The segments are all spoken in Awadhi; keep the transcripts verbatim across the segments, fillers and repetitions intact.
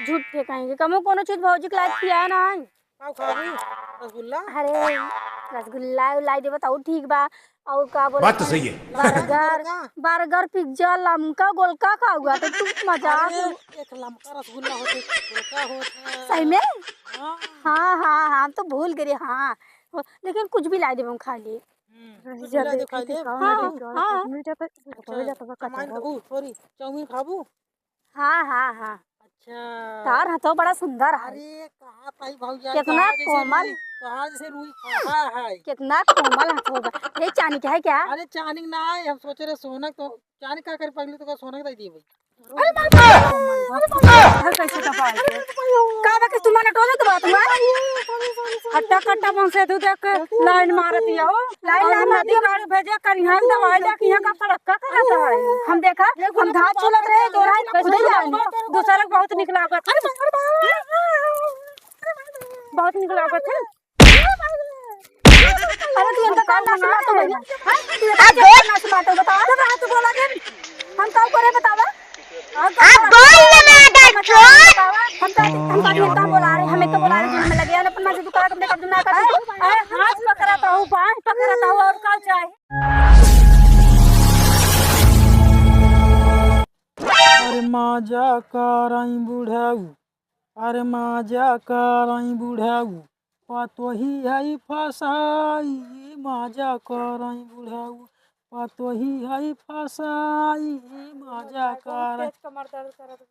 झूठे कहेंगे, कमो कोनो चीज भौजी के लायक किया ना है। का खाबू? रसगुल्ला? अरे, रसगुल्ला लाई देबो त ठीक बा। और का बोला बात तो सही है। बर्गर, बर्गर, पिज्जा, लमका गोलका खाउगा तो तू मजाक। अरे, एक लमका रसगुल्ला होते, गोलका होता। सही में? हाँ। हाँ, हाँ, हाँ, हम तो भूल गए, हाँ। लेकिन कुछ भी लाई देबो हम खा लिए। हम्म, रही कुछ भी लाई दे, खा लिए। हाँ, हाँ। हाँ। मिल जाता, हो जाता बा, सामान कचरा। ऊ, सॉरी, चाउमीन खाबू? हाँ, हाँ, हाँ। अच्छा। तार हथो बड़ा सुंदर है। अरे, कहाँ पाई भौजाई, कितना तोहार जैसे कोमल। रुई, तोहार जैसे रुई कहाँ है? कितना कोमल हथो बा। ये चानी के है क्या? अरे, चानी के ना है, हम सोचे रहे सोना के, तो चानी का करे, पगली तो का सोना के दे दिए भाई। अरे मार, अरे मार, अरे मार, कैसे दबाए के? का बा कि तुम्हारा टोले तो बात हुआ? हट्टा कट्टा बंसे तू देख के लाइन मारत हिया हो। लाइन और मारत नदी हिया। गाड़ी भेजे कर यहाँ दवाई लेके यहाँ का फड़क्का करत है। हम देखा, हम धान चुलत रहे, दो रात खुदे जानी। दूसरा के बहुत निक लागत। बहुत निक लागत है। अरे तू इनका काहे नाश मारतो भैया? हैं? तू इनका काहे नाश मारतो बतावा? जब रात बोला के हम का करे बतावा? हम का आप बोल ना, मादर चोद। हम का, हम का, हम का बोला रहे, हमें तो बोला रहे, जो हमें लगे, अपन मजे दुकान अपने कब्जे में कर। अरे हाथ पकड़ा तो हूँ, बाँह पकड़ा तो हूँ, और का चाहे? अरे माजा करई बुढ़ऊ, अरे माजा करई बुढ़ऊ, पतोही है फसाई, माजा करई बुढ़ऊ, पतोही है फसाई, माजा बहुत करई। तेज कमर दर्द करत बा।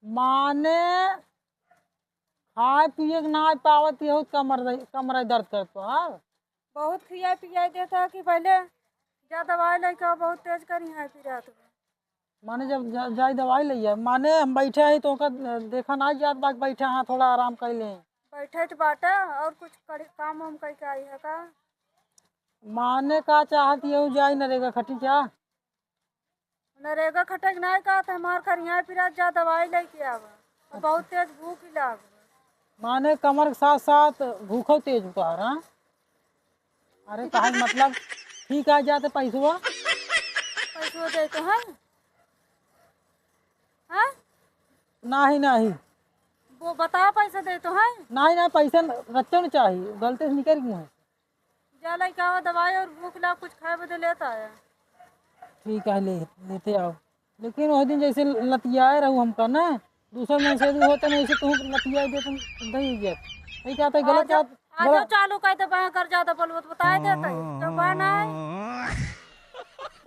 माने खाए पिए के नाहीं पावत यहू कमर दर्द, कमर दर्द करत बा। बहुत खियाई पियाई देता कि पहले जा दवाई लेके आओ, बहुत तेज करी है फिर रात में। माने जब जा, जाई दवाई ले आए, माने हम बैठे हैं तो ओकर देखा ना जात बा कि बैठे हाँ थोड़ा आराम कर लें। बैठे तो बाटा और कुछ करी, काम वाम कई के आई है का? माने का चाहत यहू जाई नरेगा खटी क्या? नरेगा खटे के नाहीं कहत, हमार खरिया फिर जा दवाई लेके आवा। और बहुत तेज भूख ही लाग। माने कमर के साथ साथ भूखो तेज हुआ है, हाँ? अरे कहा मतलब ठीक आ जाते पैसवा। पैसवा दे तो है? हाँ? नाहीं, नाहीं। वो बता पैसा दे तो है? नाहीं, नाहीं, पैसा रखते नहीं चाहिए, गलती से निकल गए हैं। जा लइका आवा दवाई और भूख लाग कुछ खाए बदे लेत आया। ठीक है, ले, लेते आओ। लेकिन वह दिन जैसे लतियाए रहू हमका ना, दूसर मन से भी होते नहीं, ऐसे तू लतियाए दे, तुम दही गया। नहीं कहते गलत आज, बात, आज गलत। चालू कर दे, बा कर ज्यादा बोलबो तो बताए देते, जब बा ना है।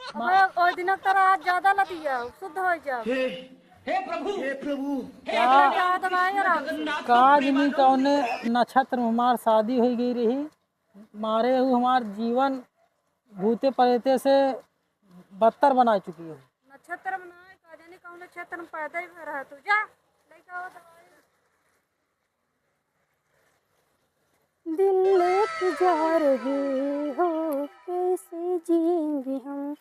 अबे, ओह दिन तरह आज ज्यादा लतिया, शुद्ध हो जाओ। हे, हे प्रभु, हे प्रभु, हे का, प्रभु, का दवाई आराम से। का जनी कौने नक्षत्र में हमार शादी हो गई रही, मारे हु हमार जीवन भूते प्रेते से बदतर बना चुकी है। नक्षत्र में ना, का जाने कौन नक्षत्र में पैदा ही भय रहा तू। जा, लइका आवा दवाई। दिल लेके जा रहे हो, कैसे जिएंगे हम?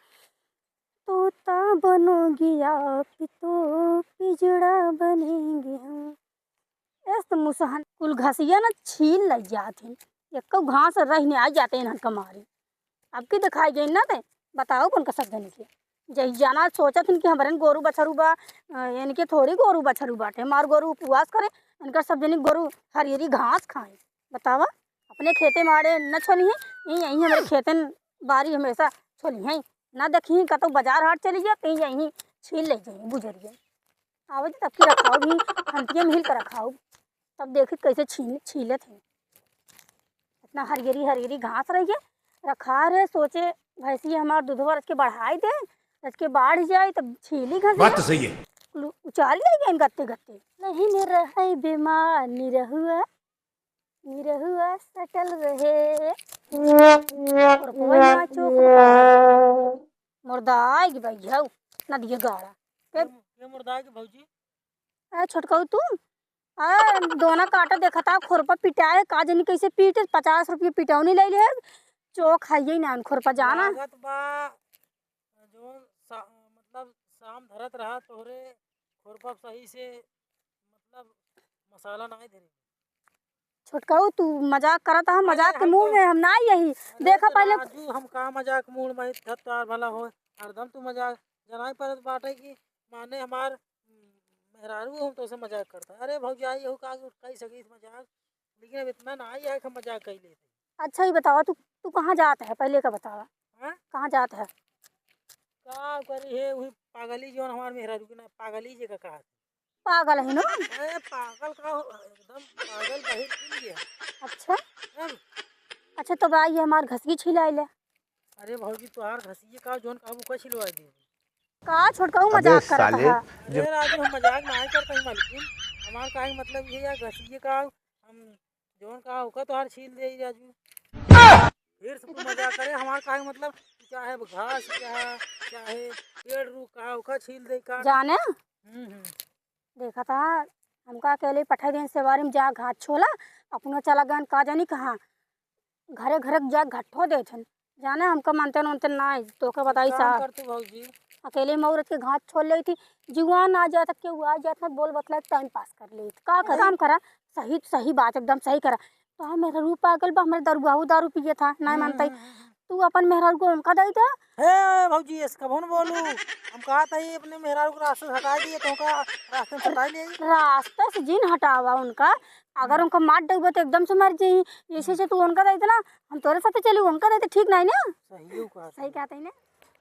तोता बनोगी आप तो पिजड़ा बनेंगे हम। एस तो मुसहन कुल घसिया न छील लग जात हैं, एको घास रह नहीं आ जाते इन्हन कमारी। अब की दिखाई गई ना ते, बताओ उनका सब जने के। जही जाना सोचत हन कि हमरन गोरू बछरू बा, अ, इनके थोड़ी गोरू बछरू बाटे, हमार गोरू उपवास करे, इनकर सब जने गोरू हरियरी घास खाए। बतावा, अपने खेते मारे न छोली हैं, यहीं, यहीं हमरे खेतन बारी हमेशा छोली हैं। ना देखी कतौ बाजार हाट चली गया, कहीं यहीं छील ले जाइए बुझरिया। आवे जी तब की रखाओ भी, खंतिया में हिल कर रखाओ, तब देखी कैसे छील, छीलत हैं। इतना हरियरी हरियरी घास रही है, रखा रहे, सोचे भैंसी हमार दूधवा रच के बढ़ाई दे, रच के बाढ़ जाए तब छीली घस बात तो सही है। उचाली आई गए गत्ते गत्ते। नहीं ने रहे बीमार निरहुआ, निरहुआ सटल रहे। और कोई ना चोक मुर्दा आएगी भाई जाऊ नदिया गाड़ा। के ये मुर्दा आएगी भौजी। ए छोटकाऊ तू, आ, दोना काटा देखा था, खुरपा पिटाए, का जानी कैसे पीटे, पचास रुपये पिटौनी ले ले, चोक खाइए ना खुरपा जाना। लागत बा, जौन सा-, मतलब, साम धरत रहा, तोहरे खुरपा सही से, मतलब, मसाला नाहीं धरे। छोटकाऊ, तू मजाक करत हा, अरे, मजाक के हम मूड तो, में हम ना यही। अरे, देखा तो पहले राजू, हम का मजाक मूड में, धत तोहार भला हो, हरदम तू मजाक, जनाई परत बाटे कि माने हमार, हम्म, दारू हम तोसे मजाक करता। अरे भौजाई, यहू का कही सकी मजाक, लेकिन अब इतना ना आई है कि मजाक कही लेते। अच्छा, ये बतावा, तू, तू कहाँ जात है, पहले का बतावा। हाँ? कहाँ जात है? का करी है, वही पागली जौन हमार मेहरारू के ना, पागली जे का कहा। पागल है ना? अरे पागल का हो, एकदम पागल बहिर खुल गया। अच्छा? तब? अच्छा, तो बा, ये हमार घसगी छिलाई ले। अरे भौजी, तोहार घसिए का जौन का वो का छिलवा दे। का छोटका, वो अबे मजाक करत साले, हा। अरे राजू, हम मजाक ना करत ही मालकिन। हमार काहे मतलब ये या घसिए का हम जौन का ओका तोहार छील दे राजू। फिर से तू मजाक करे, हमार काहे मतलब चाहे घास चाहे, चाहे पेड़ रूख का ओका छील दे का। जाने? हम्म, हम्म। देखा था, हमका अकेले पठाई देन सेवारी में जा घास छोला, अपनो चला गन का जानी कहाँ। घरे घरे जा घट्ठो देत हन। जाने हमका मानते नोनते ना, तोके बताई काम सा। कर तू भौजी। अकेले में औरत के घास छोल लेई थी, जुआन आ जात, केहू आ जात, बोल बतला टाइम पास कर लेई थी। का कर, अरे काम करा, सही, सही बात, एकदम सही करा। तो हाँ, मेहरारू पागल बा, हमरे दरुआहू दारू पिए था, ना हम्म, मानता ही। हम्म, हम्म, हम्म। तू अपन मेहरारू को उनका दे दे। हे भौजी, ऐसे कबहुँ न बोलू। हम कहा था ये अपने मेहरारू को रास्ते से हटा दिए, तो का रास्ते में हटा ले। रास्ते से जिन हटावा उनका, अगर हम्म। उनका मार डगबे तो एकदम से मर जाई। ऐसे से तू उनका दे देना, हम तोरे साथे चली, उनका दे दे, ठीक नहीं ना? सही हो कहा सही तुमने। कहते हैं ना।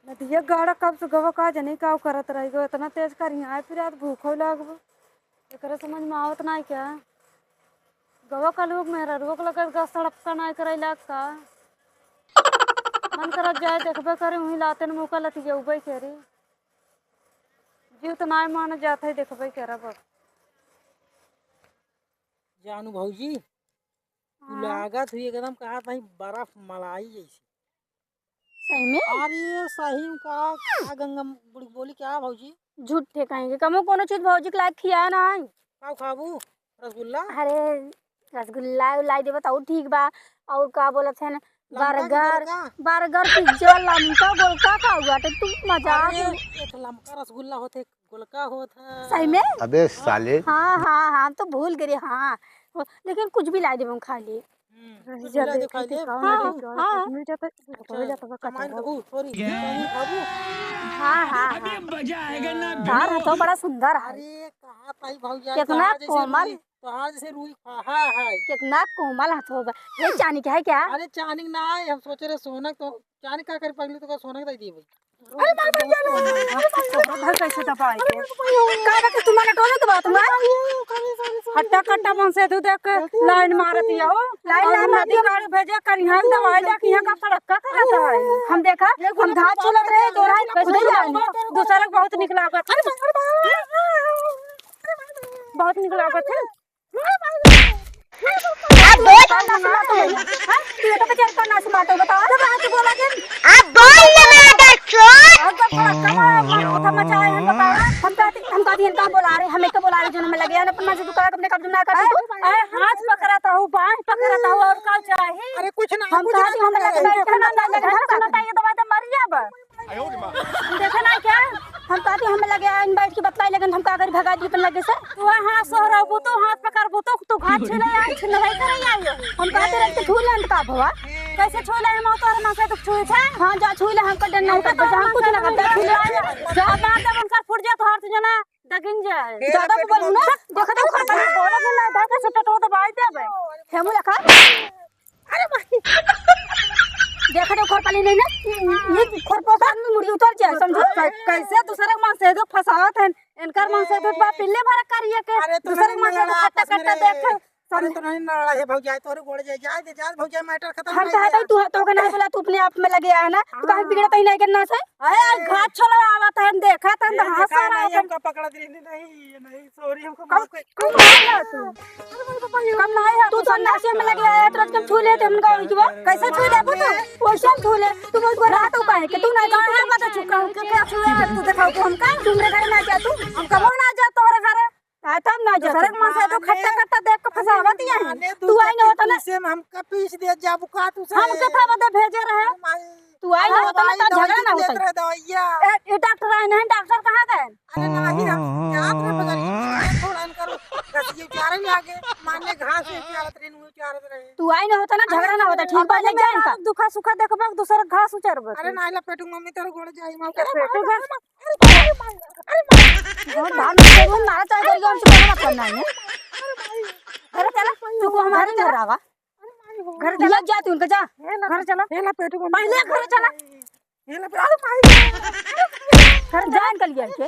नदिया गाड़ा कब से गवा का जनी का करत रही गो, इतना तेज करिया है, फिर आज भूखो लागबो। एकरे समझ में आवत नाई क्या? गवा का लोग मेहररुआ के लगे गा सड़प का नाई करैला का? मन करत जाए देखबे करे, उहीं लाते न मुँह का लतियौबे करे। जीव तो नाई मान जात है, देखबे करब अब। जानू भौजी, तू हाँ। लागत हुई एकदम कहा था बर्फ मलाई जैसे। सही में? अरे सही में का, का गंगा बुढ़ी बोली क्या भौजी? झूठे कहेंगे, कमो कोनो चीज भौजी के लायक खिया ना है। का खाबू? रसगुल्ला? अरे रसगुल्ला लाई देबे तो ठीक बा। और का बोलत है ना, लमका के बर्गर, गोलका? बर्गर, पिज्जा, लमका, गोलका का हुआ? तो तू मजाक अरे, में एक लमका रसगुल्ला होत है, गोलका होत है। सही में? अबे साले। हाँ, हाँ, हाँ, हम तो भूल गए, हाँ। लेकिन कुछ भी लाई देबे हम खा लिए। हम्म, रही कुछ जा ला दे देखा खाई दे। हाँ, हाँ। मिल जाता, हो जाता बा कमाई कचरा। खाबू, सॉरी, कहीं खाबू। हाँ, हाँ, हाँ। अरे मजा आएगा ना यार, भिड़ो। तो बड़ा सुंदर है। अरे कहाँ पाई भौजाई, कितना तोहार जैसे कोमल। रुई, तोहार जैसे रुई, हाँ, हाँ, हाँ। कितना कोमल हाथ होगा। ये चानी का है क्या? अरे चानी ना है, हम सोचे रहे सोना तो, चानी का करे पगली, तो का सोना का दे दी भाई। अरे मार, मार, मार, मार, मार, मार। तोहरा घर कैसे दबाई के? का बा कि तुम्हारे टोले के बात में? हट्टा कट्टा मन से तू देख के लाइन मारत ही हो। लाइन और ना नदी मारती। गाड़ी भेजे कर यहाँ दवाई लेके यहाँ का फड़क्का करत है। हम देखा, हम धार चलत रहे, दो रात खुदे जाए। दूसरा के बहुत निक लागत। बहुत निक लागत है। अब बोल। कौन नाच मारतो है? हाँ? तू ये तो बेचारे कौन नाच मारतो है, बताओ। जब आज बोला कि अब बोल ना मेरा डर चोर। अब जब थोड़ा कम, कम, कम मचाए हैं, बताओ। हम तो, हम तो अभी इनका बोला रहे, हमें तो बोला रहे, जो हमें लगे हैं, अपन मजे दुकान अपने कब्जे में ना कर दे तू। अरे हाथ पकड़ा था हूँ, बाँह पकड़ा था हूँ, और का चाही? अरे कुछ ना, हम कुछ कहा ना, कि हम कुछ लगे ना, बैठ के ना, ना, ना, ना, ना, ना, ये दवाई तो मर जाबा। देखे ना क्या? हम कहती हम लगे आइन बैठ के बतलाई, लेकिन हम का करी, भगा दी अपन लगे से। तू हाथ सोहराबू, तू हाथ पकड़बू, तू, तू घात छू ले, आइन छू ले, करे आई हो। हम कहते रहे कि छू ले, हम का भवा? कैसे छू ले, हम तोहर माँ से दुख छुए थे? हाँ, जा छू ले, हमको डर नहीं करता, हम कुछ ना करता, छू ले। जा बात जब उनकर फूट जाए, तोहर से जना दगिन जाए। ज्यादा बोलू ना, देखा तो खत्म। बोला ना, ढाका से टटो दबाई देबे। हेमू लखा। अरे भाई। देखा तो खोर पाली नहीं ना, ये खोर पोसा में मुड़ी उतर जाए, समझो? कै-, कैसे दूसरे के मन से दुख फंसावत हैं? इनकर मन से दुख बा, पिल्ले भरा करिए के। अरे तो दूसरे के मन से दुख खट्टा खट्टा देख। अरे तो नहीं ना है भौजाई, तोरे गोड़ जाए, जाए दे, जाए भौजाई, मैटर खत्म हम हो कहते गया। तू, तो के नहीं बोला, तू अपने आप में लगे आया ना, तू काहे हाँ। बिगड़त ही नहीं करना से? अरे, अरे। घात छोला आवत है, देखा था, ये हाँ, देखा सारा नहीं, अपन हमका पकड़ा दे, नहीं, नहीं, ये नहीं, सॉरी, हमको कम, माफ कर। कम नहीं है तू। कम नहीं है तू, तो नशे में लगे आया, तुरंत के छू लेते हम गाँव की वो। कैसे छू लेबो तू? वैसे हम छू ले। तू बहुत बड़ा तो काहे के तू नहीं गाँव में बता चुका हूँ, क्या, क्या छुए तू? दिखाओ तू हमका, तुमरे घर ना जा तू। हम कबो ना जा तोहरे घर। आ, तब ना जा दूसरे तू। के मन से तो खट्टा खट्टा देख के फंसावत ही है। माने तू आई ना होता ना। पीसे में हमका पीस दे जाबू का तू से? हम के था बदे भेजे रहे। हम आई तू आई ना होता ना, तो झगड़ा ना होता। दवाइया। ए, ए, डॉक्टर आए नहीं, डॉक्टर कहाँ गए? अरे नाही, हम जात रहे बजारी, थोड़ा इनकर रसिए उचारे लागे, माने घास उचारत रहे, नु उचारत रहे। तू आई ना होता ना, झगड़ा ना होता, ठीक बात है, जा इनका। दुखा सुखा देखबे, दूसरा घास उचारबे। अरे नाही ला पेटू मम्मी तोर गोड़ जाई, माँ। अरे पेटू घास। अरे मार, अरे मार। बहुत भार में से वो मारा चाहे करिए, करना है। अरे चला, तू को हमारे घर आवा। घर चला। जा तू उनका, जा। घर चला। पहले घर चला। घर जा इनका लिया के।